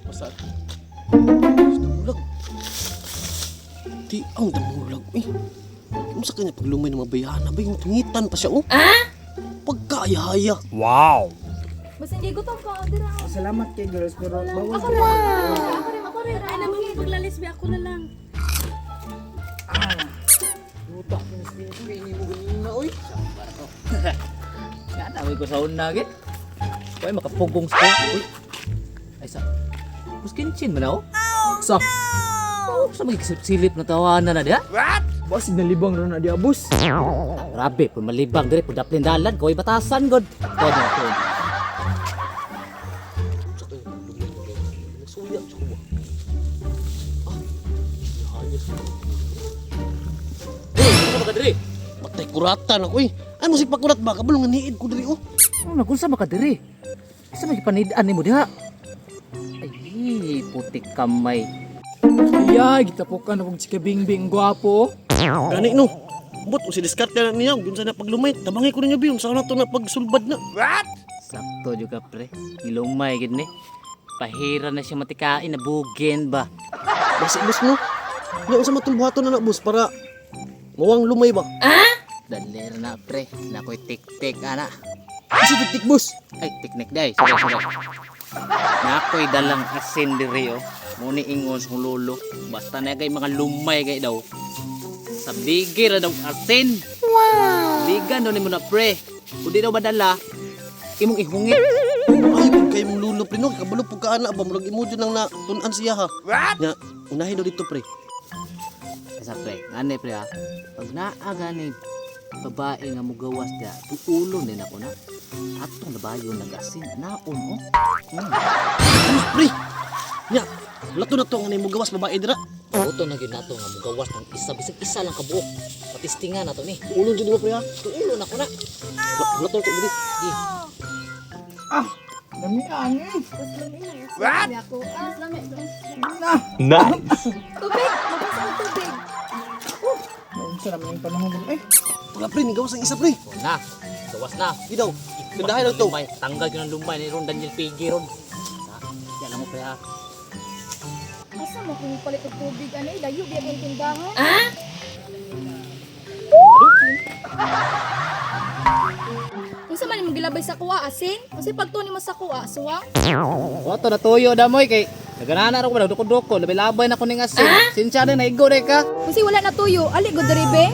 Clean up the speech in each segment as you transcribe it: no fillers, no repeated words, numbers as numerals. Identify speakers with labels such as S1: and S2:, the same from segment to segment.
S1: Pasal. Damulag. Di ang damulag eh. Unsa kanya paglumay ng mabayana ba yung tungitan pa siya oh. Ah? Pagkaayahaya.
S2: Basta hindi gutom ka, dira.
S3: Salamat kay girls, pero bawal.
S2: Ako rin, ako rin, ako rin.
S4: Ay naman mo paglalis, be, ako na lang.
S3: Buta ko na spin mo ganina oy.
S5: Nanaway ko sa una gid. Uy, makapugong sa ko. Uy. Ay sa. Muskin chin man ako.
S3: Sa.
S5: Oh, sa mga silip na tawanan na diha.
S3: Basig nalibang ron na di abos.
S5: Grabe, pun malibang dire pun daplin dalan koy batasan god. Tuod na tuod.
S1: Unsa kanya paglumay ng mabayana? Nagsuya siya ko ba? Ah, ayahaya siya.
S5: Uy, unsa ba ka diri?
S1: Patay kuratan ako eh. Ay mo si pakurat ba? Kabalo nga niid ko diri oh.
S5: Ano na sa ba ka diri? Sa mga panid-an nimo diha? Ay, putik kamay.
S3: Ay, gitapukan akong chika bingbing gwapo.
S1: Gani no. But si diskarte na niya, unsa na paglumay. Tabangay ko ninyo bi, unsa na to na pagsulbad na.
S5: Sakto juga pre. Gilumay gid ni. Pahira na siya matikain na bugin ba.
S1: Basi boss no. Nya unsa matong buhaton na na boss para mawang lumay ba?
S5: Daler na pre. Nakoy tik-tik ana.
S3: Kasi tik boss.
S5: Ay, tiknik day. Sorry, sorry. Nakoy dalang asin diri oh. Muni ingon sa kong lolo. Basta na kay mga lumay kay daw. Sa bigir na daw asin. Wow! Bigan daw nimo na pre. Kung di daw madala, imong ihungit.
S1: Ay, pag kayo mong lulo pre no, kabalo pug ka ana ba murag imo jud nang natun-an siya ha. Nya unahin daw dito pre.
S5: Sa pre, gani pre ha. Pag naa gani babae nga mugawas dia, duulon din ako na. Atong nabayon nag-asin, naon oh.
S1: Ano pre? Nya, lato na to nga nimo gawas babae dira.
S5: Auto na gyud nato nga mugawas ng isa bisag isa lang kabuok. Patistingan nato ni.
S1: Ulon jud mo pre ha.
S5: Duulon ako na.
S1: Lato to diri.
S5: Di.
S3: Ah, lamian eh.
S2: What? Ako. Ah, lami.
S6: Nice.
S2: Tubig, mabasa ang tubig.
S3: Unsa naman yung panahon eh.
S1: Wala pre, ni gawas ang isa pre.
S5: O na, gawas na.
S1: Di daw. Gandahan lang to.
S5: Lumay, tanggal yun ang lumay ni Ron Daniel Piggy ron. Sa, di alam mo pre ha.
S2: Asa mo kung palit og tubig ani, layo biya kay tindahan. Unsa man imong gilabay sa kuha asin? Unsa pagtuon nimo sa kuha suwang?
S5: Wato na tuyo damoy kay naganana ra ko ba doko-doko, labay-labay na ko ning asin. Sinsya na naigo day ka.
S2: Unsa wala na tuyo, ali gud diri be.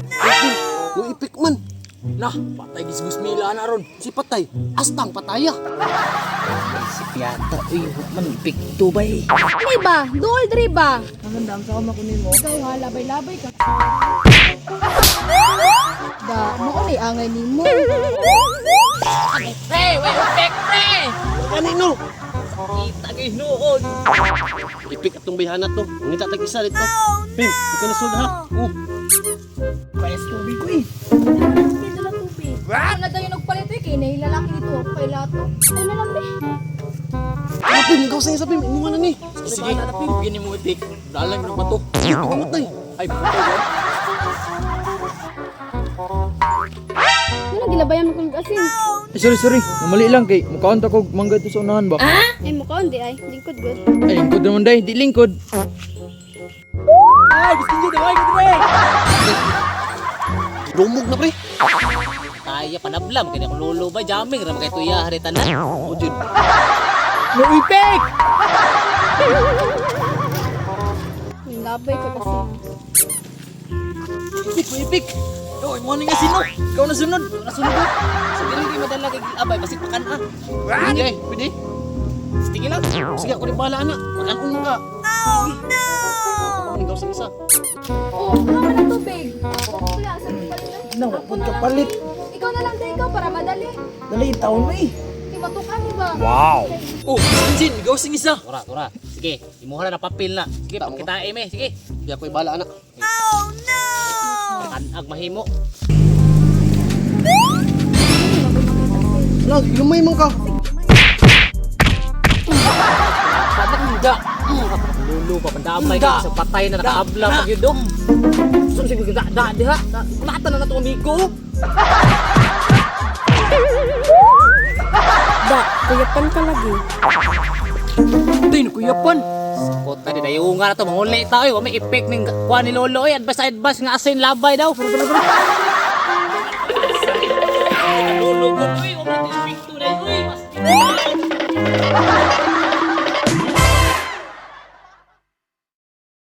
S1: Yung ipik man.
S3: Lah, patay gis Mila na ron.
S1: Si patay. Astang pataya.
S5: Isip yata, uy, man bigto ba eh.
S2: Ani ba? Duol diri ba?
S3: Ang dam sa ako nimo.
S2: Ikaw ha, labay-labay ka. Da, mao ni angay nimo.
S5: Pre, wey, upek pre.
S1: Gani no.
S5: Kita kay noon.
S1: Ipik atong bayhana to. Ngita tag isa dito. Pim, ikaw na sud ha. Oh.
S3: Payas tubig ko eh.
S2: Dala tubig. What? Ano dayon nagpalit eh kay nahilalaki nito ako kay lato. Ay na lang be.
S1: Ano pim, gawas ang isa pim. Imuha na ni.
S3: Sige, bigyan mo ipik. Dalang yung bato.
S1: Kamatay.
S3: Ay, patay ba?
S4: Ano gilabayan mo kung asin?
S3: Eh, sorry, sorry. Namali lang kay mukaon ta kog mangga to sa unahan ba.
S4: Ay mo kaon di ay, lingkod gud.
S3: Ay, lingkod naman day, di lingkod. Ay, gusto niyo daway ko dire.
S1: Dumog na pre.
S5: Kaya panablam kay akong lolo ba jamming ra kay tuya hari tanan.
S1: Oh, jud.
S3: No ipik.
S2: Labay ka kasi.
S3: Ipik, ipik. Yo, imo ni nga sino? Ikaw na sunod.
S5: Nasunod ko. Sa dili kay madala kay abay basig pakan ah.
S1: Pwede, pwede.
S5: Sige lang.
S1: Sige, ako ni bahala ana. Pakanon ka. Oh no. Ni gawas ang isa.
S2: Oh, wala man ang tubig. Kuya, asa mo palit?
S3: Na,
S2: Ako
S3: wapod
S2: na
S3: ka
S2: lang.
S3: palit.
S2: Ikaw na lang, day, ikaw para madali.
S3: Dali taon mo eh.
S2: Kay matukan di ba?
S6: Wow.
S3: Oh, Jin, ikaw sing isa.
S5: Tura, tura. Sige, imuha na na papel na. Sige,
S1: Tama.
S5: pagkitain me. Sige.
S1: Di ako bahala ana.
S5: Kanag mahimo.
S1: Wala, lumay man ka.
S5: Panak da. Lolo pa pandamay ka sa patay na nakaabla pag yun do. Sun sige da da diha. Kulatan na nato amigo.
S7: Da, kuyapan ka lagi.
S3: Tay, nakuyapan.
S5: Kota di dayungan na to manguli ta oy, wa may effect ning kuan ni lolo oy, advice advice nga asin labay daw. Lolo ko oy, wa may epekto dai oy.